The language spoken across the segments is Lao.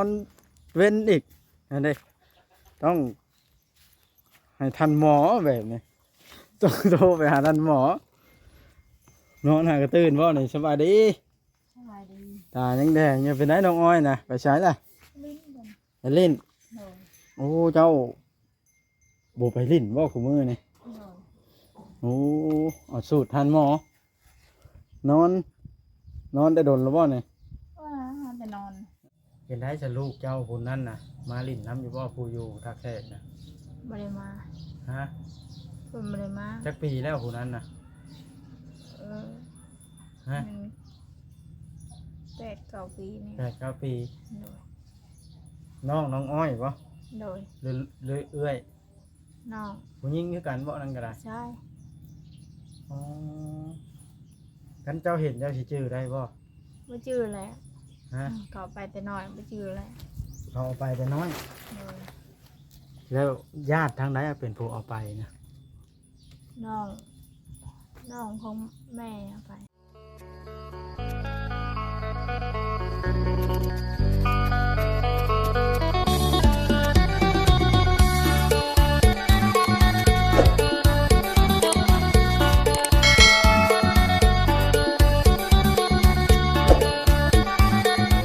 ນເວັນອີກ ອັນນີ້ຕ້ອງໃຫ້ທັນໝໍແບບນີ້ ຕ້ອງໂທໄປຫາທັນໝໍ ນອນຫາກະຕື່ນບໍ່ນີ້? ສະບາຍດີ ສະບາຍດີ ຕາຍັງແດງຢູ່. ເປັນໄດນ້ອງອ້ອຍນະ ໄປໃສລະ? ຫຼິ້ນ ໄປຫຼິ້ນ ໂດຍ ໂອ້ ເຈົ້າບໍ່ໄປຫຼິ້ນບໍ່ຄູ່ມື້ນີ້? ໂດຍ ໂອ້ ເອົາສູດທ່ານໝໍ ນອນ ນອນແຕ່ດົນແລ້ວບໍ່ນີ້? ເອີ ນອນແຕ່ນອນ. ເປັນໄດສະລູກເຈົ້າຜູ້ນັ້ນນະ ມາຫຼິ້ນນຳຢູ່ບໍ່ ຜູ້ຢູ່ທ່າແຂກນະ? ບໍ່ໄດ້ມາ ຮະ? ເພິ່ນບໍ່ໄດ້ມາ. ຈັກປີແລ້ວຜູ້ນັ້ນນະ? ເອີ ຮະ? ມັນແປດເກົ້າປີນີ້ ແປດເກົ້າປີ. ໂດຍ ນ້ອງ ນ້ອງອ້ອຍບໍ່? ໂດຍ ຫຼື ຫຼືເອື້ອຍ? ນ້ອງ ຜູ້ຍິງຄືກັນບໍ່ ນັ້ນກໍໄດ້? ຊາຍ. ອໍ ຄັນເຈົ້າເຫັນເຈົ້າຊິຈື່ໄດ້ບໍ່? ບໍ່ຈື່ແຫຼະ ຮະ? ເຂົາໄປແຕ່ນ້ອຍ ບໍ່ຈື່ແຫຼະ ເຂົາເອົາໄປແຕ່ນ້ອຍ. ໂດຍ ແລ້ວຍາດທາງໃດເປັນຜູ້ເອົາໄປນະ? ນ້ອງ ນ້ອງຂອງແມ່ເອົາໄປ.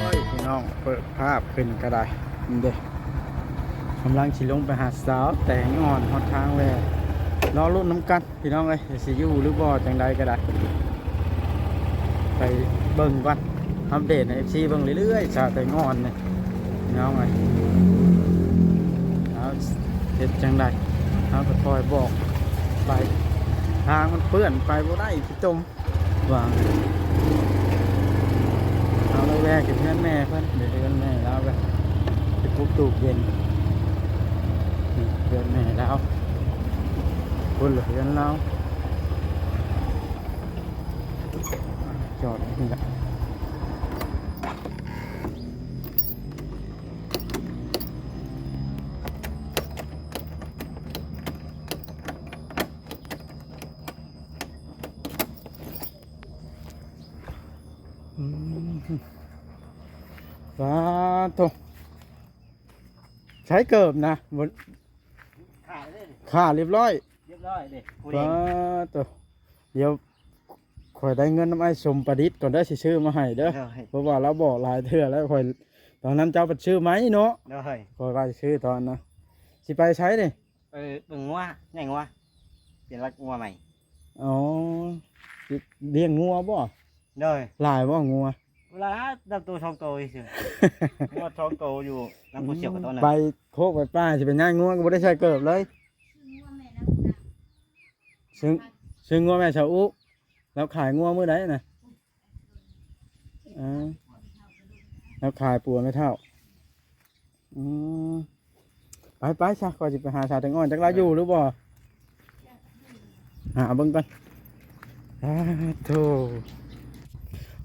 ໂອ້ຍ ພີ່ນ້ອງ ເປີດພາບຂຶ້ນກໍໄດ້ ນີ້ເດ້ ກຳລັງຊິລົງໄປຫາສາວແຕງອ່ອນ ຮອດທາງແລ້ວ ລໍລຸ້ນນຳກັນ. ພີ່ນ້ອງເອີຍ ຊິຢູ່ຫຼືບໍ່ ຈັ່ງໃດກໍໄດ້ ໄປເບິ່ງກ່ອນ ອັບເດດໃຫ້ເອັຟຊີເບິ່ງເລື້ອຍໆ ສາວແຕງອ່ອນນີ້ ພີ່ນ້ອງເອີຍ. ເອົາ ເຮັດຈັ່ງໃດ ເຮົາກໍຄ່ອຍບອກໄປ ທາງມັນເປື້ອນ ໄປບໍ່ໄດ້ ຊິຈົມ ວ່າ ເຮົາລະແວະກັບເຮືອນແມ່ເພິ່ນ ເດີ ເຮືອນແມ່ລາວ ໄປປຸກຕູບເຢັນ ນີ້ເຮືອນແມ່ລາວ ພຸ້ນລະເຮືອນລາວ ຈອດນີ້ລະ. ອືມ ປາໂທ້ ໃຊ້ເກີບນະ ບໍ່ ຂາດເລີຍ ຂາດລຽບຮ້ອຍ ລຽບຮ້ອຍເດ້ ຜູ້ເດ້ງ ປາໂທ້ ດຽວຂ້ອຍໄດ້ເງິນນຳອ້າຍສົມປະດິດກ່ອນເດີ ຊິຊື້ມາໃຫ້ເດີ ໂດຍ ເພາະວ່າລາວບອກຫຼາຍເທື່ອແລ້ວ ຂ້ອຍ ຕອນນັ້ນເຈົ້າໄປຊື້ໃໝ່ເນາະ ໂດຍ ຂ້ອຍວ່າຊິຊື້ຕອນນະ ຊິໄປໃສນີ້? ໄປເບິ່ງງົວ ໃຫຍ່ງົວ ປ່ຽນລັດງົວໃໝ່. ອໍ ລ້ຽງງົວບໍ່? ໂດຍ ຫຼາຍບໍ່ງົວ? ຫຼາຍ ນັບໂຕສອງໂຕຊື່ໆ ງົວສອງໂຕຢູ່ນຳຜູ້ຊຽວກັບໂຕໜຶ່ງ ໄປໂຄກໄປປ່າ ຊິໄປຍ້າຍງົວກໍບໍ່ໄດ້ໃສ່ເກີບເລີຍ. ຊື້ ຊື້ງົວແມ່ຊາອຸ ລາວຂາຍງົວມື້ໃດນະ? ເອີ ລາວຂາຍປົວແມ່ເຖົ້າ. ອືມ ໄປໆ ຊະ ຂ້ອຍຊິໄປຫາສາວແຕງອ່ອນ ຈັກລາວຢູ່ຫຼືບໍ່ ຫາເບິ່ງກ່ອນ. ອາໂທ້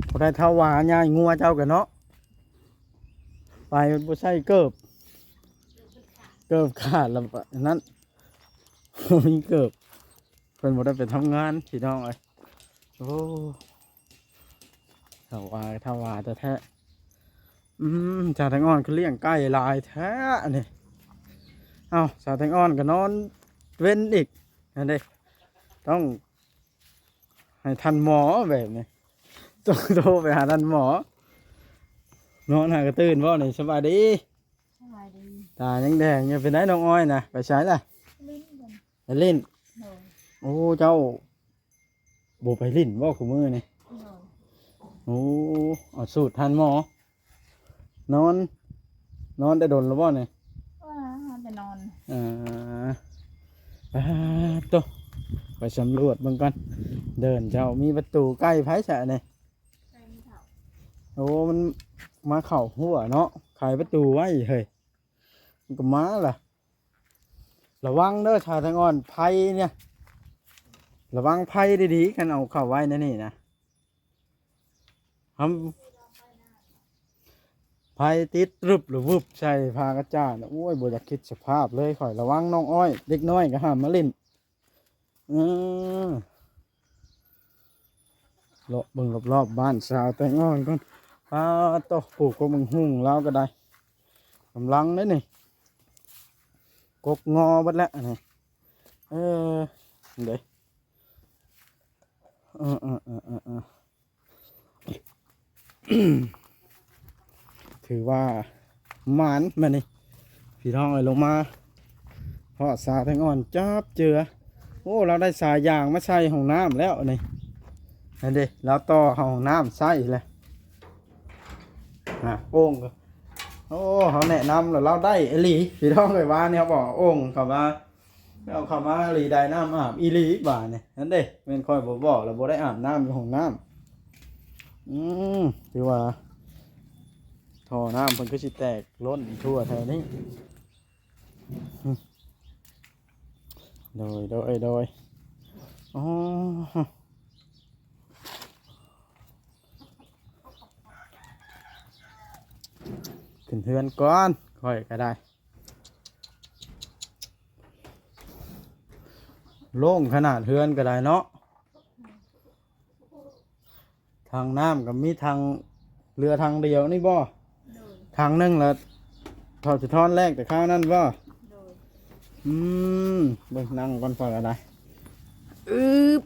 ບໍ່ໄດ້ເທົ່າວ່າຍ້າຍງົວເຈົ້າກັນເນາະ ໄປບໍ່ໃສ່ເກີບ ເກີບຂາດແລ້ວນັ້ນ ບໍ່ມີເກີບ ເພິ່ນບໍ່ໄດ້ໄປທຳງານ ພີ່ນ້ອງເອີຍ. ໂອ້ ຖ້າວ່າ ຖ້າວ່າແທ້ໆ ອືມ ສາວແຕງອ່ອນຄືລ້ຽງໄກ່ຫຼາຍແທ້ອັນນີ້. ເອົ້າ ສາວແຕງອ່ອນກໍນອນເວັນອີກ ອັນນີ້ຕ້ອງໃຫ້ທັນໝໍແບບນີ້ ຕ້ອງໂທໄປຫາທັນໝໍ. ນອນຫາກະຕື່ນບໍ່ນີ້? ສະບາຍດີ ສະບາຍດີ ຕາຍັງແດງຢູ່. ເປັນໄດນ້ອງອ້ອຍນະ ໄປໃສລະ? ຫຼິ້ນ ໄປຫຼິ້ນ ໂດຍ ໂອ້ ເຈົ້າບໍ່ໄປຫຼິ້ນບໍ່ຄູ່ມື້ນີ້? ໂດຍ ໂອ້ ເອົາສູດທ່ານໝໍ ນອນ ນອນແຕ່ດົນແລ້ວບໍ່ນີ້? ເອີ ນອນແຕ່ນອນ ເອີ ປາໂຕ ໄປສຳຫຼວດເບິ່ງກ່ອນ ເດີ່ນເຈົ້າ ມີປະຕູໄກ່ໃຜຊະນີ້? ໂອ້ ມັນມາເຂົ້າຮົ້ວເນາະ ໄຂປະຕູໄວ້ເຮີ້ຍ ມັນກໍມາລະ. ລະວັງເດີ ສາວແຕງອ່ອນ ໄຟນີ້ ລະວັງໄຟດີໆ ຄັນເອົາເຂົ້າໄວ້ໃນນີ້ນະ ຫຳ ໄຟຕິດຕຶບລະວຶບໃສ່ຜ້າກະຈານ. ໂອ້ຍ ບໍ່ຢາກຄິດສະພາບເລີຍຂ້ອຍ. ລະວັງນ້ອງອ້ອຍ ເດັກນ້ອຍກໍຫ້າມມາຫຼິ້ນ. ເອີ ເລາະເບິ່ງລອບໆ ບ້ານສາວແຕງອ່ອນກ່ອນ. ປາໂຕ ປູກກົກບັກຫຸ່ງລາວກໍໄດ້ ກຳລັງເດ້ນີ້ ກົກງໍເບິດແລ້ວນີ້ ເອີ ເດ້ ເອີ ເອີ ເອີ ເອີ ເອີ ຖືວ່າໝານບາດນີ້ ພີ່ນ້ອງເອີຍ ລົງມາຮອດສາແຕງອ່ອນຈັບເຈືອ ໂອ້ ລາວໄດ້ສາຍຢາງມາໃສ່ຫ້ອງນ້ຳແລ້ວນີ້ ນັ້ນເດ້ ລາວຕໍ່ເຂົ້າຫ້ອງນ້ຳໃຊ້ແລ້ວ ອາ ໂອ່ງ ໂອ້ ເຮົາແນະນຳແລ້ວລາວໄດ້ອີ່ຫຼີ ພີ່ນ້ອງເອີຍ ວານນີ້ເຮົາບອກໂອ່ງເຂົ້າມາ ເອົາເຂົ້າມາອີ່ຫຼີ ໄດ້ນ້ຳອາບອີ່ຫຼີບາດນີ້ ນັ້ນເດ້ ແມ່ນຂ້ອຍບໍ່ບອກແລ້ວ ບໍ່ໄດ້ອາບນ້ຳຢູ່ຫ້ອງນ້ຳ ອືມ ຖືວ່າທໍ່ນ້ຳເພິ່ນຄືຊິແຕກລົ້ນທົ່ວແຖວນີ້ ອືມ ໂດຍ ໂດຍ ໂດຍ ອໍ ຂຶ້ນເຮືອນກ່ອນ ຂ້ອຍກໍໄດ້ ໂລ່ງຂະໜາດເຮືອນກໍໄດ້ເນາະ ຖັງນ້ຳກໍມີຖັງ ເຫຼືອຖັງດຽວນີ້ບໍ່? ໂດຍ ຖັງໜຶ່ງລະ ເຖົ້າສະທ້ອນແລກແຕ່ຄາວນັ້ນບໍ່? ໂດຍ ອືມ ເບິ່ງ ນັ່ງກ່ອນຂ້ອຍກໍໄດ້ ອືບ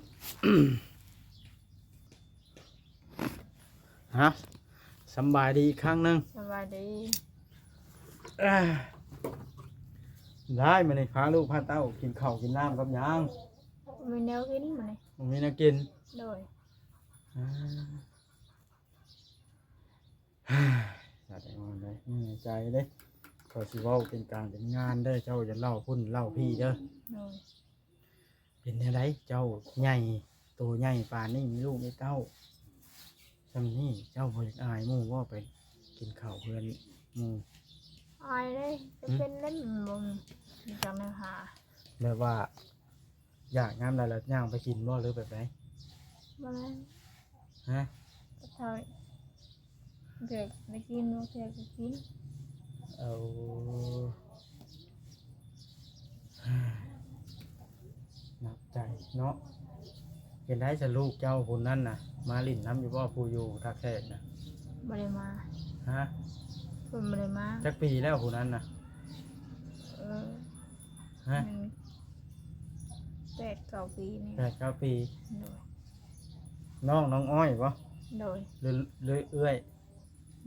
ຮະ ສຳບາຍດີອີກຄັ້ງໜຶ່ງ ສະບາຍດີ ເອີ ໄດ້ ມື້ນີ້ພາລູກພາເຕົ້າກິນເຂົ້າກິນນ້ຳກັບຫຍັງ? ບໍ່ມີແນວກິນມື້ນີ້ ບໍ່ມີແນວກິນ ໂດຍ ອາ ສາແຕງອ່ອນເດ້ ເມື່ອຍໃຈເດ້ ຂ້ອຍຊິເວົ້າເປັນການເປັນງານເດີ ເຈົ້າຢ່າເລົ່າພຸ້ນເລົ່າພີ້ເດີ ໂດຍ ເປັນແນວໃດເຈົ້າໃຫຍ່ ໂຕໃຫຍ່ປານນີ້ ມີລູກມີເຕົ້າຊ່ຳນີ້ ເຈົ້າບໍ່ຢາກອາຍໝູ່ບໍ່ ໄປກິນເຂົ້າເຮືອນໝູ່? ອາຍເດ້ ຈະເປັນເດ້ ມັນບໍ່ມີ ມີຈັກແນວຫາ ແບບວ່າ ຢາກຍາມໃດລະຍ່າງໄປກິນບໍ່ ຫຼືແບບໃດ? ບໍ່ແມ່ນ ຮະ? ເທົ່າ ເທື່ອໄດ້ກິນ ບາງເທື່ອກໍກິນ ເອົາ ໜັກໃຈເນາະ ເປັນໄດສະ ລູກເຈົ້າຜູ້ນັ້ນນະ ມາຫຼິ້ນນຳຢູ່ບໍ່ ຜູ້ຢູ່ທ່າແຂກນະ? ບໍ່ໄດ້ມາ ຮະ? ເພິ່ນບໍ່ໄດ້ມາ ຈັກປີແລ້ວຜູ້ນັ້ນນະ? ເອີ ຮະ? ມັນແປດເກົ້າປີນີ້ ແປດເກົ້າປີ ໂດຍ ນ້ອງ ນ້ອງອ້ອຍບໍ່? ໂດຍ ຫຼື ຫຼືເອື້ອຍ?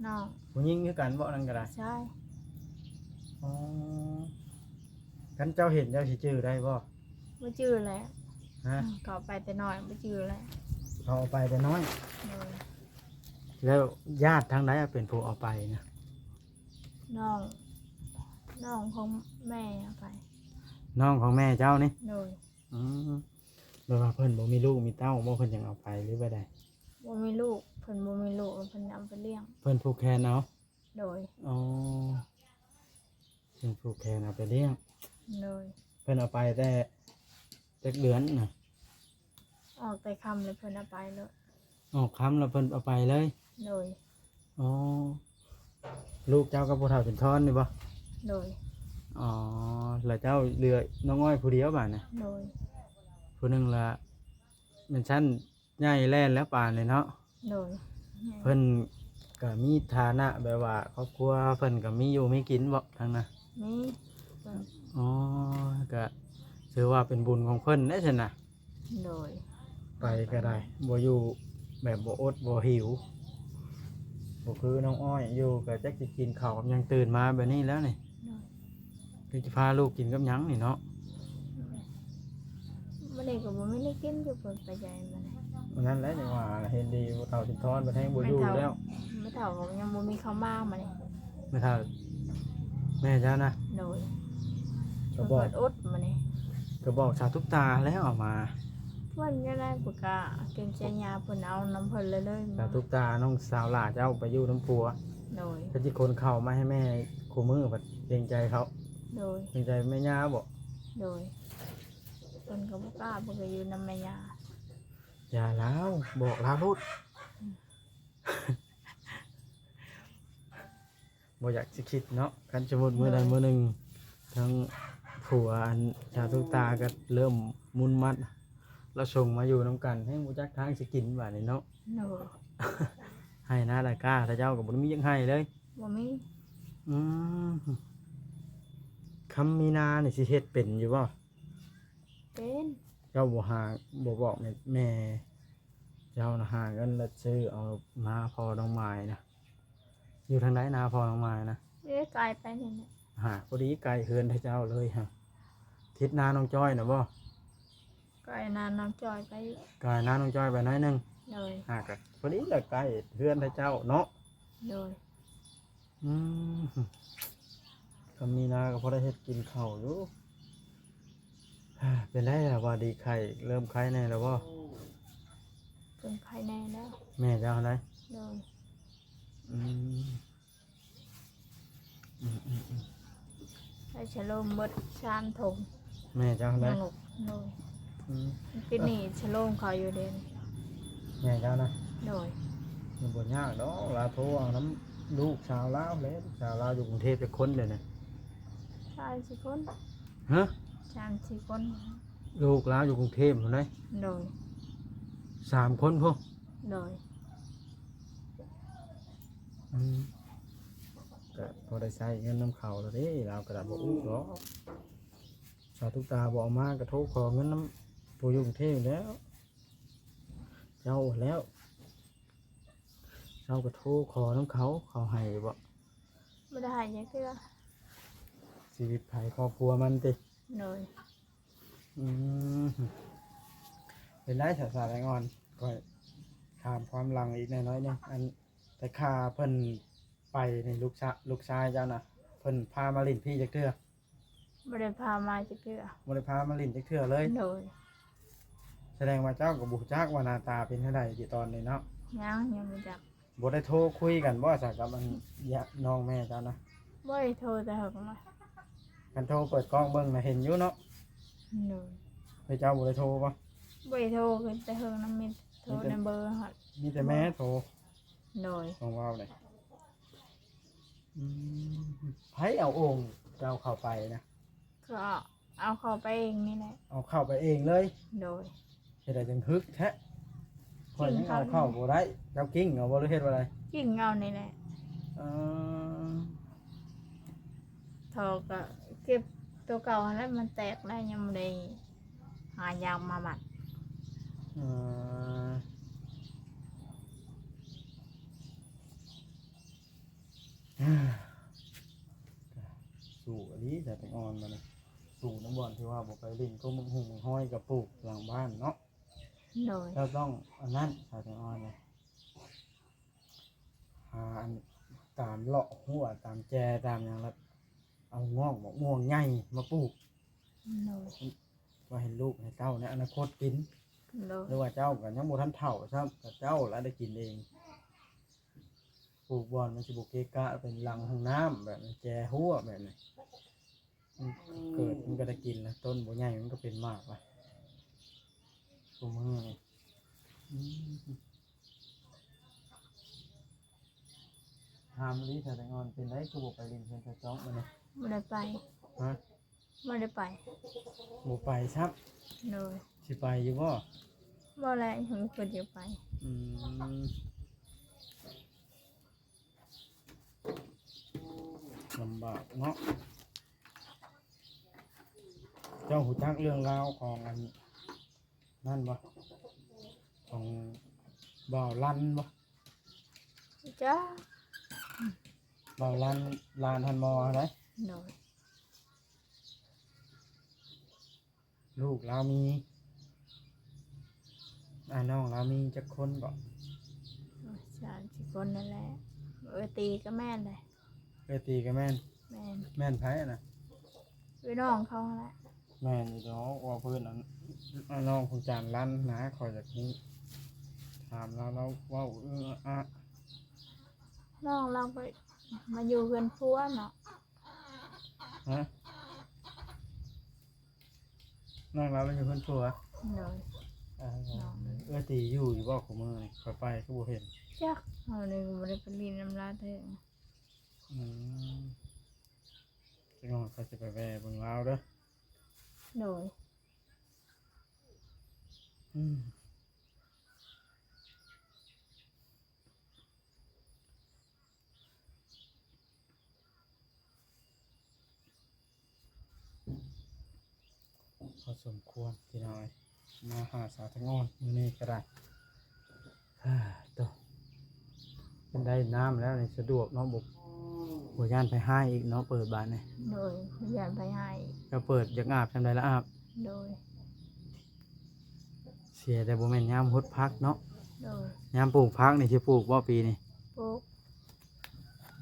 ນ້ອງ ຜູ້ຍິງຄືກັນບໍ່ ນັ້ນກໍໄດ້? ໃຊ່ ອໍ ຄັນເຈົ້າເຫັນເຈົ້າຊິຈື່ໄດ້ບໍ່? ບໍ່ຈື່ແຫຼະ ຮະ? ເຂົາໄປແຕ່ນ້ອຍ ບໍ່ຈື່ແຫຼະ ເຂົາເອົາໄປແຕ່ນ້ອຍ ໂດຍ ແລ້ວຍາດທາງໃດເປັນຜູ້ເອົາໄປນະ? ນ້ອງ ນ້ອງຂອງແມ່ເອົາໄປ ນ້ອງຂອງແມ່ເຈົ້ານີ້? ໂດຍ ອືມ ແບບວ່າເພິ່ນບໍ່ມີລູກມີເຕົ້າບໍ່ ເພິ່ນຈັ່ງເອົາໄປ ຫຼືວ່າໃດ? ບໍ່ມີລູກ ເພິ່ນບໍ່ມີລູກ ເພິ່ນເອົາໄປລ້ຽງ ເພິ່ນຜູກແຂນເອົາ? ໂດຍ ອໍ ເພິ່ນຜູກແຂນເອົາໄປລ້ຽງ ໂດຍ ເພິ່ນເອົາໄປແຕ່ຈັກເດືອນນະ? ອອກແຕ່ຄ່ຳແລ້ວເພິ່ນເອົາໄປໂລດ ອອກຄ່ຳແລ້ວເພິ່ນເອົາໄປເລີຍ? ໂດຍ ອໍ ລູກເຈົ້າກັບຜູ້ເຖົ້າສຸນທອນນີ້ບໍ່? ໂດຍ ອໍ ແລ້ວເຈົ້າເຫຼືອນ້ອງອ້ອຍຜູ້ດຽວບາດນີ້? ໂດຍ ຜູ້ໜຶ່ງລະ ແມ່ນຊັ້ນໃຫຍ່ແລ້ນແລ້ວປານນີ້ເນາະ ໂດຍ ເພິ່ນກະມີຖານະແບບວ່າຄອບຄົວເພິ່ນກະມີຢູ່ມີກິນບໍ່ທາງນັ້ນ? ມີ ອໍ ກະຖືວ່າເປັນບຸນຂອງເພິ່ນເດ້ຊັ້ນນະ ໂດຍ ໄປກໍໄດ້ ບໍ່ຢູ່ແບບບໍ່ອົດບໍ່ຫິວ ບໍ່ຄືນ້ອງອ້ອຍຢູ່ກໍຈັກຊິກິນເຂົ້າກັບຫຍັງ ຕື່ນມາແບບນີ້ແລ້ວນີ້ ໂດຍ ຄືຊິພາລູກກິນກັບຫຍັງນີ້ເນາະ ໂດຍ ມື້ນີ້ກໍບໍ່ມີແນວກິນຢູ່ ເພິ່ນໄປໃສມື້ນີ້ ອັນນັ້ນແຫຼະ ຈັ່ງວ່າເຫັນດີຜູ້ເຖົ້າສຸນທອນເພິ່ນແຮງບໍ່ຢູ່ແລ້ວ ແມ່ເຖົ້າກໍຍັງບໍ່ມີເຂົ້າມາມື້ນີ້ ແມ່ເຖົ້າ ແມ່ເຈົ້ານະ? ໂດຍ ກໍບອກ ເພິ່ນອົດມື້ນີ້ ກໍບອກສາວຕຸກຕາແລ້ວເອົາມາ ເພິ່ນຈັ່ງໃດບໍ່ກ້າ ເກງໃຈຍາ ເພິ່ນເອົານຳເພິ່ນເລີຍ ສາວຕຸກຕານ້ອງສາວຫຼ້າເຈົ້າໄປຢູ່ນຳຜົວ ໂດຍ ເພິ່ນຊິຂົນເຂົ້າມາໃຫ້ແມ່ຄູ່ມື້ ເພິ່ນເກງໃຈເຂົາ ໂດຍ ເກງໃຈແມ່ຍ່າບໍ? ໂດຍ ເພິ່ນກໍບໍ່ກ້າ ເພິ່ນກໍຢູ່ນຳແມ່ຍ່າ ຢ່າລາວ ບອກລາວໂລດ ບໍ່ຢາກຊິຄິດເນາະ ຄັນສົມມຸດມື້ໃດມື້ໜຶ່ງ ທາງຜົວອັນສາວຕຸກຕາກໍເລີ່ມມຸນມັດ ລາວສົ່ງມາຢູ່ນຳກັນ ແຮງບໍ່ຈັກທາງຊິກິນບາດນີ້ເນາະ ໂດຍ ໄຮ່ນາໄຮ່ກາ ເຂົາເຈົ້າກໍບໍ່ໄດ້ມີຫຍັງໄຮ່ເລີຍ ບໍ່ມີ ອືມ ຄຳມີນານີ້ຊິເຮັດເປັນຢູ່ບໍ່? ເປັນ. ເຈົ້າບໍ່ຫາ ບໍ່ບອກແມ່ ແມ່ເຈົ້ານະ ຫາເງິນແລ້ວຊື້ເອົານາພໍ່ນ້ອງມາຍນະ. ຢູ່ທາງໃດນາພໍ່ນ້ອງມາຍນະ? ເອີ ໃກ້ໄປນີ້ແຫຼະ. ຫາ ພໍດີໃກ້ເຮືອນເຈົ້າເລີຍຫະ. ທິດນານ້ອງຈ້ອຍນະບໍ່? ໃກ້ນານ້ອງຈ້ອຍໄປ. ໃກ້ນານ້ອງຈ້ອຍໄປໜ້ອຍໜຶ່ງ. ໂດຍ. ຫາ ກະພໍດີແຫຼະ ໃກ້ເຮືອນເຈົ້າເນາະ. ໂດຍ. ອືມ ຄຳມີນາກໍພໍໄດ້ເຮັດກິນເຂົ້າຢູ່. ເປັນໃດລະ ວ່າດີໄຂ້ ເລີ່ມໄຂ້ແດ່ແລ້ວບໍ່? ເລີ່ມໄຂ້ແດ່ແລ້ວ. ແມ່ເຈົ້າຫັ້ນໃດ? ໂດຍ. ອືມ ອືມໆໆ ໃຊ້ຊະໂລມເບິດສາມຖົງ. ແມ່ເຈົ້າຫັ້ນໃດ? ຍັງລູກ. ໂດຍ. ອືມ ປີນີ້ຊະໂລມເຂົາຢູ່ເດ. ແມ່ເຈົ້ານະ? ໂດຍ. ມັນບໍ່ຍາກດອກ ລາວໂທເອົານຳລູກສາວລາວແຫຼະ ລູກສາວລາວຢູ່ກຸງເທບຈັກຄົນດຽວນີ້? ສາມສີ່ຄົນ. ຮະ? ສາມສີ່ຄົນ. ລູກລາວຢູ່ກຸງເທບພຸ້ນໃດ? ໂດຍ. ສາມຄົນພຸ້ນ? ໂດຍ. ອືມ ກະພໍໄດ້ໃຊ້ເງິນນຳເຂົາແລ້ວເດ້ ລາວກະບໍ່ອຶດດອກ. ສາວຕຸກຕາບໍ່ເອົາມາ ກະໂທຂໍເງິນນຳຜູ້ຢູ່ກຸງເທບແລ້ວ ເຈົ້າແລ້ວ. ເຈົ້າກະໂທຂໍນຳເຂົາ ເຂົາໃຫ້ຢູ່ບໍ່? ບໍ່ໄດ້ໃຫ້ຈັກເທື່ອ. ຊີວິດໃຜຄອບຄົວມັນຕິ? ໂດຍ. ອືມ ເປັນໄດສາວ ສາວແຕງອ່ອນ? ຂ້ອຍຖາມຄວາມຫຼັງອີກໜ້ອຍໜຶ່ງ ອັນ ແຕ່ຂ້າເພິ່ນໄປນີ້ ລູກຊາ ລູກຊາຍເຈົ້ານະ ເພິ່ນພາມາຫຼິ້ນພີ້ຈັກເທື່ອ? ບໍ່ໄດ້ພາມາຈັກເທື່ອ. ບໍ່ໄດ້ພາມາຫຼິ້ນຈັກເທື່ອເລີຍ? ໂດຍ. ສະແດງວ່າເຈົ້າກໍບໍ່ຮູ້ຈັກວ່າໜ້າຕາເປັນແນວໃດຕິຕອນນີ້ເນາະ? ຍັງ ຍັງບໍ່ຈັກ. ບໍ່ໄດ້ໂທຄຸຍກັນບໍ່ຊະກັບອັນ ຍະ ນ້ອງແມ່ເຈົ້ານະ? ບໍ່ໄດ້ໂທແຕ່ເຫິງລະ. ຄັນໂທເປີດກ້ອງເບິ່ງນະເຫັນຢູ່ເນາະ? ໂດຍ. ເອີ ເຈົ້າບໍ່ໄດ້ໂທບໍ່? ບໍ່ໄດ້ໂທ ແຕ່ເຫິງນະ ມີໂທ ມີແຕ່ ນຳເບີຫັ້ນ ມີແຕ່ແມ່ໂທ. ໂດຍ. ຕ້ອງເວົ້າເດ້. ອືມ ໃຜເອົາໂອ່ງເຈົ້າເຂົ້າໄປນະ? ກໍເອົາເຂົ້າໄປເອງນີ້ແຫຼະ. ເອົາເຂົ້າໄປເອງເລີຍ? ໂດຍ. ເຮັດໃດຈັ່ງຮຶກແທ້? ຂ້ອຍຍັງເອົາເຂົ້າບໍ່ໄດ້. ເຈົ້າກິ້ງເອົາບໍ່ ຫຼືເຮັດວ່າໃດ? ກິ້ງເອົານີ້ແຫຼະ. ເອີ ທໍ່ກໍເກັບໂຕເກົ່າຫັ້ນແຫຼະ ມັນແຕກແລ້ວ ຍັງບໍ່ໄດ້ຫາຢາງມາມັດ. ເອີ ສູ້ອີ່ຫຼີສາວແຕງອ່ອນບັດນີ້ ສູ້ນຳບ່ອນທີ່ວ່າບໍ່ໄປຫຼິ້ນ ກໍໝາກຫຸ່ງໝາກຫອຍກໍປູກຫຼັງບ້ານເນາະ. ໂດຍ. ເຈົ້າຕ້ອງອັນນັ້ນ ສາວແຕງອ່ອນນະ ຫາອັນຕາມເລາະຮົ້ວຕາມແຈຕາມຫຍັງ ແລ້ວເອົາງອກໝາກມ່ວງໃຫຍ່ມາປູກ. ໂດຍ. ໄວ້ໃຫ້ລູກໃຫ້ເຕົ້າໃນອະນາຄົດກິນ. ໂດຍ. ຫຼືວ່າເຈົ້າກໍຍັງບໍ່ທັນເຖົ້າຊ້ຳ ກໍເຈົ້າລະໄດ້ກິນເອງ. ປູກບ່ອນມັນຊິບໍ່ເກະກະ ເປັນຫຼັງຫ້ອງນ້ຳແບບນີ້ ແຈຮົ້ວແບບນີ້ ມັນເກີດມັນກໍໄດ້ກິນລະ. ຕົ້ນບໍ່ໃຫຍ່ມັນກໍເປັນໝາກລະ ຊຸມື້ນີ້. ອືມ ຖາມອີ່ຫຼີ ສາວແຕງອ່ອນ ເປັນໃດຄືບໍ່ໄປຫຼິ້ນເຮືອນສາວຈອກມື້ນີ້? ບໍ່ໄດ້ໄປ. ຮະ? ບໍ່ໄດ້ໄປ. ບໍ່ໄປຊ້ຳ? ໂດຍ. ຊິໄປຢູ່ບໍ່? ບໍ່ແຫຼະ ຍັງບໍ່ຄິດຈະໄປ. ອືມ ລຳບາກເນາະ. ເຈົ້າຮູ້ຈັກເລື່ອງລາວຂອງອັນນັ້ນບໍ່? ຂອງບ່າວລັນບໍ່? ຈັກ. ບ່າວລັນ ຫຼານທ່ານໝໍຫັ້ນໃດ? ໂດຍ. ລູກລາວມີ ອ້າຍນ້ອງລາວມີຈັກຄົນເກາະ? ສາມສີ່ຄົນນັ້ນແຫຼະ. ເອື້ອຍຕີກໍແມ່ນເດ້. ເອື້ອຍຕີກໍແມ່ນ? ແມ່ນ. ແມ່ນໃຜຫັ້ນນະ? ເອື້ອຍນ້ອງເຂົາຫັ້ນແຫຼະ. ແມ່ນຢູ່ດອກ ວ່າເພິ່ນອັນ ອ້າຍນ້ອງຂອງຈານລັນນະ ຂ້ອຍຢາກຮູ້ ຖາມລາວ ລາວເວົ້າເອີອະອະ. ນ້ອງລາວໄປ ມາຢູ່ເຮືອນຜົວເນາະ. ຮະ? ນ້ອງລາວໄປຢູ່ເຮືອນຜົວ? ໂດຍ. ເອີ ນ້ອງ ເອື້ອຍຕີຢູ່ ຢູ່ບໍ່ ຄູ່ມື້ນີ້? ຂ້ອຍໄປຄືບໍ່ເຫັນ. ຈັກ ເຮົານີ້ກໍບໍ່ໄດ້ໄປຫຼິ້ນນຳລາວເທື່ອ. ອືມ ຈັກໜ້ອຍຂ້ອຍຊິໄປແວ່ເບິ່ງລາວເດີ. ໂດຍ. ອືມ. ພໍສົມຄວນພີ່ນ້ອງເອີຍ ມາຫາສາວແຕງອ່ອນມື້ນີ້ກໍໄດ້. ໂຕ ເປັນໄດ້ນ້ຳແລ້ວນີ້ສະດວກເນາະ ບໍ່ ບໍ່ຢ້ານໄພຮ້າຍອີກເນາະ ເປີດບາດນີ້. ໂດຍ ບໍ່ຢ້ານໄພຮ້າຍ. ເຈົ້າເປີດຢາກອາບຊ່ຳໃດລະອາບ. ໂດຍ ເສຍແຕ່ບໍ່ແມ່ນຍາມຫົດຜັກເນາະ. ໂດຍ ຍາມປູກຜັກນີ້ຊິປູກບໍ່ປີນີ້? ປູກ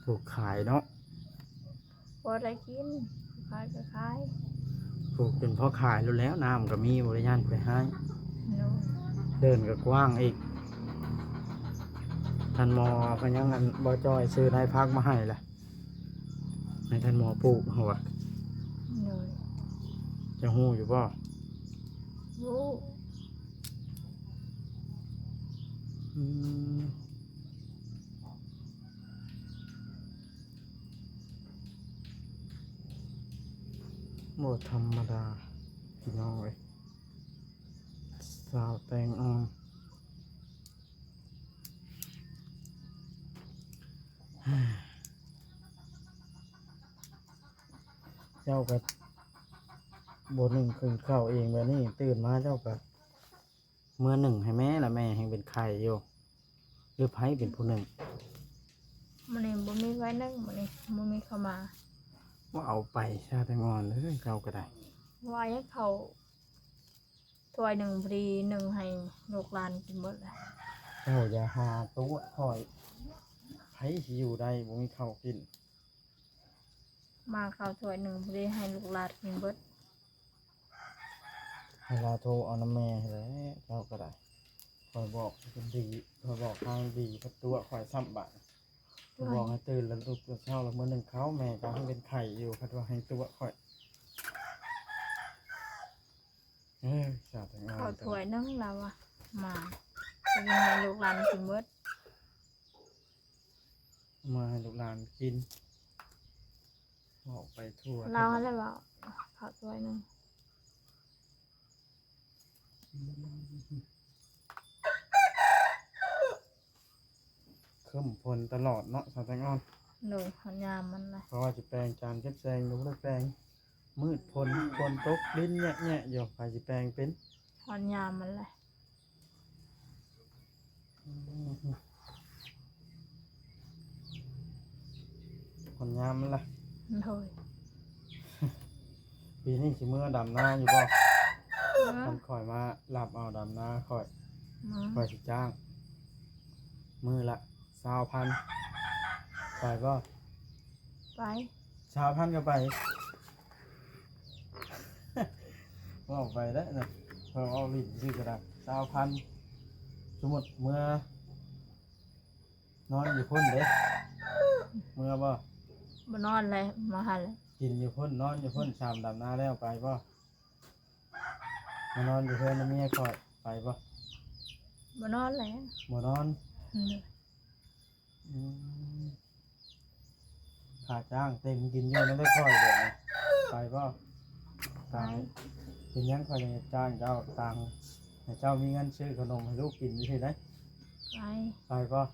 ປູກຂາຍເນາະ. ພໍໄດ້ກິນ ຂາຍກໍຂາຍ. ປູກຈົນພໍຂາຍໂລດແລ້ວ ນ້ຳກໍມີ ບໍ່ໄດ້ຢ້ານຜູ້ໃດຮ້າຍ. ໂດຍ ເດີ່ນກໍກວ້າງອີກ. ທ່ານໝໍກໍຍັງ ອັນ ບໍ່ຈ່ອຍຊື້ນາຍຜັກມາໃຫ້ລະ ໃຫ້ທ່ານໝໍປູກເຮົາວ່າ. ໂດຍ ເຈົ້າຮູ້ຢູ່ບໍ່? ຮູ້. ອືມ ບໍ່ທຳມະດາພີ່ນ້ອງເອີຍ ສາວແຕງອ່ອນ. ເຈົ້າກໍບໍ່ໜຶ້ງເຂົ້າເອງແບບນີ້ ຕື່ນມາເຈົ້າກໍເມືອໜຶ້ງໃຫ້ແມ່ລະ ແມ່ແຮ່ງເປັນໄຂ້ຢູ່ ຫຼືໃຜເປັນຜູ້ໜຶ້ງ? ມື້ນີ້ບໍ່ມີໃຜໜຶ້ງ ມື້ນີ້ບໍ່ມີເຂົ້າມາ. ບໍ່ເອົາໄປຊະແຕງອ່ອນເອີຍ ເຈົ້າກໍໄດ້. ວ່າຢາກເຂົ້າ ຖ້ວຍໜຶ່ງພໍດີໜຶ້ງໃຫ້ລູກຫຼານກິນເບິດແລ້ວ. ເຈົ້າຢ່າຫາຕົວະຂ້ອຍ ໃຜຊິຢູ່ໄດ້ບໍ່ມີເຂົ້າກິນ. ມາເຂົ້າຖ້ວຍໜຶ່ງພໍດີໃຫ້ລູກຫຼານກິນເບິດ. ໃຫ້ລາໂທເອົານຳແມ່ຫັ້ນແຫຼະ ເຈົ້າກໍໄດ້. ຂ້ອຍບອກດີ ຂ້ອຍບອກທາງດີ ພັດຕົວະຂ້ອຍຊ້ຳບາດ. ຂ້ອຍບອກໃຫ້ຕື່ນແລ້ວລຸກແລ້ວເຊົ້າ ແລ້ວມື້ໜຶ້ງເຂົ້າ ແມ່ກໍຍັງເປັນໄຂ້ຢູ່ ພັດວ່າໃຫ້ຕົວະຂ້ອຍ. ເອີ ສາວແຕງອ່ອນ ເຂົ້າຖ້ວຍໜຶ່ງລາວວ່າ ມາ ກໍຍັງໃຫ້ລູກຫຼານກິນເບິດ. ມາໃຫ້ລູກຫຼານກິນ ເວົ້າໄປທົ່ວ. ລາວຫັ້ນແຫຼະເວົ້າ ເຂົ້າຖ້ວຍໜຶ່ງ. ອືມ ຄຶ້ມຝົນຕະຫຼອດເນາະ ສາວແຕງອ່ອນ. ໂດຍ ຮອດຍາມມັນລະ ເພາະວ່າຊິແປງຈານເກັບແສງກໍບໍ່ໄດ້ແປງ. ມືດຝົນ ຝົນຕົກ ລິນແຍະໆຢູ່ ໃຜຊິແປງເປັນ? ຮອດຍາມມັນແຫຼະ. ອືມ ຮອດຍາມມັນລະ. ໂດຍ ປີນີ້ຊິເມືອດຳນາຢູ່ບໍ່? ເອີ ຄັນຂ້ອຍມາຮັບເອົາດຳນາຂ້ອຍ ມາ ຂ້ອຍຊິຈ້າງມື້ລະຊາວພັນ ໄປບໍ່? ໄປ. ຊາວພັນກໍໄປ. ເວົ້າໄປໄດ້ນະ ເວົ້າຫຼິ້ນຊື່ກໍໄດ້. ຊາວພັນ ສົມມຸດເມືອນອນຢູ່ພຸ້ນເດ້ ເມືອບໍ່? ບໍ່ນອນແຫຼະ ມາຫັ້ນແຫຼະ. ກິນຢູ່ພຸ້ນ ນອນຢູ່ພຸ້ນ ຊາມດຳນາແລ້ວ ໄປບໍ່? ມານອນຢູ່ເຮືອນນຳເມຍຂ້ອຍ ໄປບໍ່? ບໍ່ນອນແຫຼະ. ບໍ່ນອນ. ອືມ ອືມ ຄ່າຈ້າງເຕັມກິນຢູ່ນຳໄດ້ຂ້ອຍແບບນີ້ ໄປບໍ່? ໄປ. ເປັນຫຍັງຂ້ອຍຈັ່ງຈ້າງເຈົ້າ? ຕັງໃຫ້ເຈົ້າມີເງິນຊື້ຂະໜົມໃຫ້ລູກກິນຢູ່ຊີ້ໄດ໋. ໄປ. ໄປບໍ່?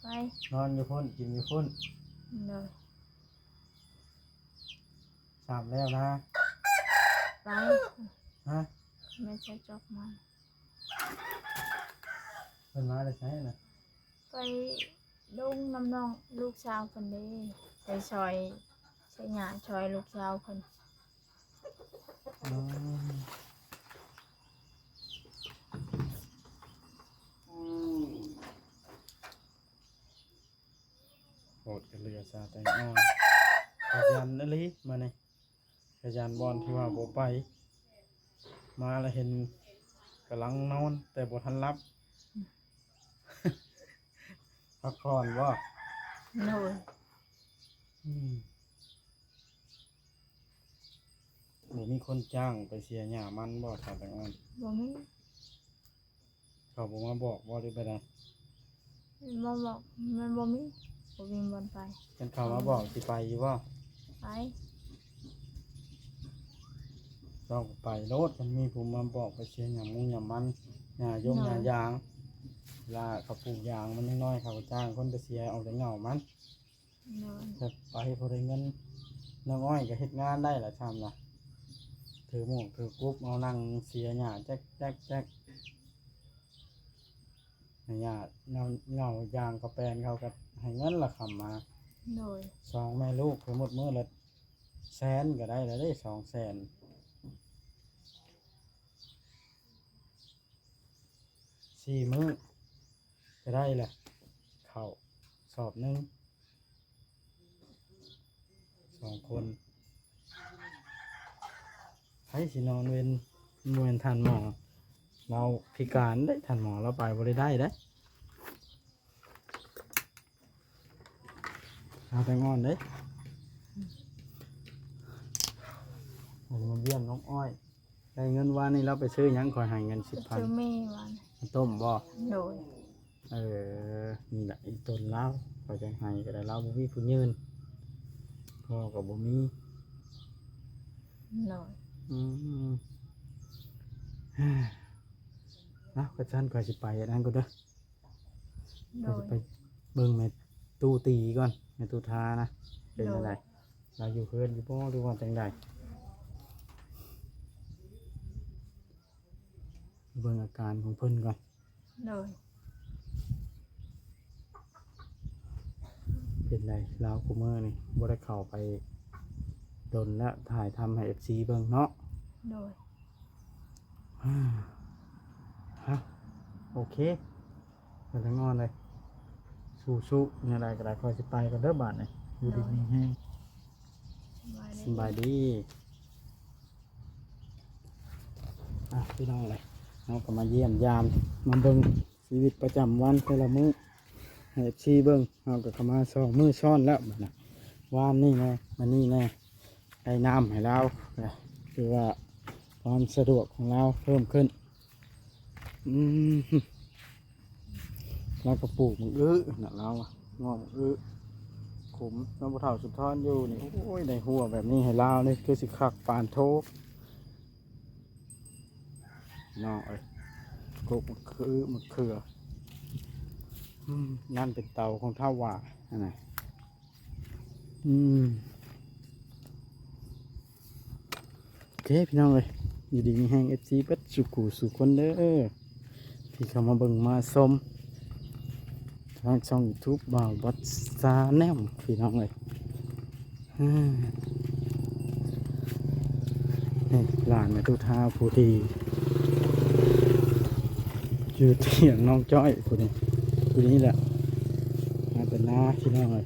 ໄປ. ນອນຢູ່ພຸ້ນ ກິນຢູ່ພຸ້ນ. ໂດຍ. ສາມແລ້ວນະ. ໄປ. ຮະ? ແມ່ນໃສ່ຈອກມາ. ເພິ່ນມາແຕ່ໃສນະ? ໄປດົງນຳນ້ອງລູກສາວເພິ່ນເດ້ ໄປຊ່ອຍໃຊ້ຫຍ້າຊ່ອຍລູກສາວເພິ່ນ. ອືມ ອືມ ໂຫດກະເຫຼືອຊາແຕງອ່ອນ ຂະຫຍັນອີ່ຫຼີມານີ້. ຂະຫຍັນບ່ອນທີ່ວ່າບໍ່ໄປ ມາລະເຫັນກຳລັງນອນແຕ່ບໍ່ທັນຫຼັບ. ພັກຜ່ອນບໍ່? ໂດຍ. ອືມ ບໍ່ມີຄົນຈ້າງໄປເສຍຫຍ້າມັນບໍ່ ຊາແຕງອ່ອນ? ບໍ່ມີ. ເຂົາບໍ່ມາບອກບໍ່ ຫຼືແບບໃດ? ບໍ່ບອກ ມັນບໍ່ມີ ບໍ່ມີບ່ອນໄປ. ຄັນເຂົາມາບອກຊິໄປຢູ່ບໍ່? ໄປ. ເຈົ້າກໍໄປໂລດ ຄັນມີຜູ້ມາບອກໄປເສຍຫຍ້າມຸງຫຍ້າມັນ ຫຍ້າຢົງ ໂດຍ ຫຍ້າຢາງ ເວລາເຂົາປູກຢາງມັນຍັງນ້ອຍ ເຂົາກໍຈ້າງຄົນໄປເສຍເອົາແຕ່ເຫງົ້າມັນ. ໂດຍ. ແບບໄປພໍໄດ້ເງິນ ນ້ອງອ້ອຍກໍເຮັດງານໄດ້ລະຊ່ຳນະ. ຖືໝວກຖືກຸບ ເອົານັ່ງເສຍຫຍ້າແຈັກໆໆ ໃຫ້ຫຍ້າເຫງົ້າ ເຫງົ້າຢ່າງກະແປນ ເຂົາກະໃຫ້ເງິນລະຄຳມາ ໂດຍ ສອງແມ່ລູກ ສົມມຸດມື້ລະແສນກະໄດ້ລະເດ້ ສອງແສນ ສີ່ມື້ກະໄດ້ລະ ເຂົ້າສອບໜຶ່ງ ສອງຄົນ ໃຜຊິນອນເວັນ ບໍ່ແມ່ນທ່ານໝໍ ລາວພິການເດ້ ທ່ານໝໍລາວໄປບໍ່ໄດ້ໄດ້ເດ້ ລາວແຕ່ງອ່ອນເດ້ ອັນນີ້ມາຢ້ຽມນ້ອງອ້ອຍ ໄດ້ເງິນວານນີ້ລາວໄປຊື້ຫຍັງ? ຂ້ອຍໃຫ້ເງິນສິບພັນ ຊື້ໝີ່ວານ ມາຕົ້ມບໍ່? ໂດຍ ເອີ ນີ້ລະອີ່ຕົນລາວ ຂ້ອຍຈັ່ງໃຫ້ກະໄດ້ ລາວບໍ່ມີຜູ້ຍື່ນ ພໍ່ກະບໍ່ມີ ໂດຍ ອືມ ເອົາ ຄັນຊັ້ນຂ້ອຍຊິໄປອັນນັ້ນກ່ອນເດີ ໂດຍ ຂ້ອຍຊິໄປເບິ່ງແມ່ຕູ້ຕີກ່ອນ ແມ່ຕູ້ທານະ ເປັນຈັ່ງໃດ ໂດຍ ລາວຢູ່ເຮືອນຢູ່ບໍ່ ຫຼືວ່າຈັ່ງໃດ? ເບິ່ງອາການຂອງເພິ່ນກ່ອນ ໂດຍ ເປັນໃດລາວຄູ່ມື້ນີ້ ບໍ່ໄດ້ເຂົ້າໄປດົນແລ້ວ ຖ່າຍທຳໃຫ້ເອັຟຊີເບິ່ງເນາະ ໂດຍ ຮະ ໂອເຄ ເພິ່ນທັງອ່ອນເລີຍ ສູ້ໆ ແນວໃດກະໄດ້ ຂ້ອຍຊິໄປກ່ອນເດີບາດນີ້ ຢູ່ດີມີແຮງ ສະບາຍດີ ສະບາຍດີ ອ່ະ ພີ່ນ້ອງເອີຍ ເຮົາກະມາຢ້ຽມຢາມ ມາເບິ່ງຊີວິດປະຈຳວັນແຕ່ລະມື້ ໃຫ້ເອັຟຊີເບິ່ງ ເຮົາກະເຂົ້າມາສອງມື້ຊ້ອນແລ້ວບາດນີ້ ວານນີ້ແນ່ ມື້ນີ້ແນ່ ໄດ້ນ້ຳໃຫ້ລາວ ກະຖືວ່າຄວາມສະດວກຂອງລາວເພີ່ມຂຶ້ນ ອືມ ລາວກະປູກໝາກອຶນະ ລາວ ເງາະໝາກອຶ ຂຸມ ລາວ ພໍ່ເຖົ້າສຸນທອນຢູ່ນີ້ ໂອ້ຍ ໄດ້ຮົ້ວແບບນີ້ໃຫ້ລາວນີ້ ຄືຊິຄັກປານໂທ ນ້ອງເອີຍ ກົກໝາກອຶ ໝາກເຂືອ ອືມ ນັ້ນເປັນເຕົາຂອງທ້າວຫວ່າຫັ້ນນະ ອືມ ໂອເຄ ພີ່ນ້ອງເອີຍ ຢູ່ດີມີແຮງ ເອັຟຊີ ເບິດສູ່ຄູ່ສູ່ຄົນເດີ ທີ່ເຂົ້າມາເບິ່ງມາຊົມ ທາງຊ່ອງຢູທູບ ບ່າວບັດຊາແນວ ພີ່ນ້ອງເອີຍ ອ່າ ນີ້ຫຼານແມ່ຕູ້ທາຜູ້ທີ່ຢູ່ທຽງນ້ອງຈ້ອຍຜູ້ນີ້ ຜູ້ນີ້ແຫຼະ ມາແຕ່ນາ ພີ່ນ້ອງເອີຍ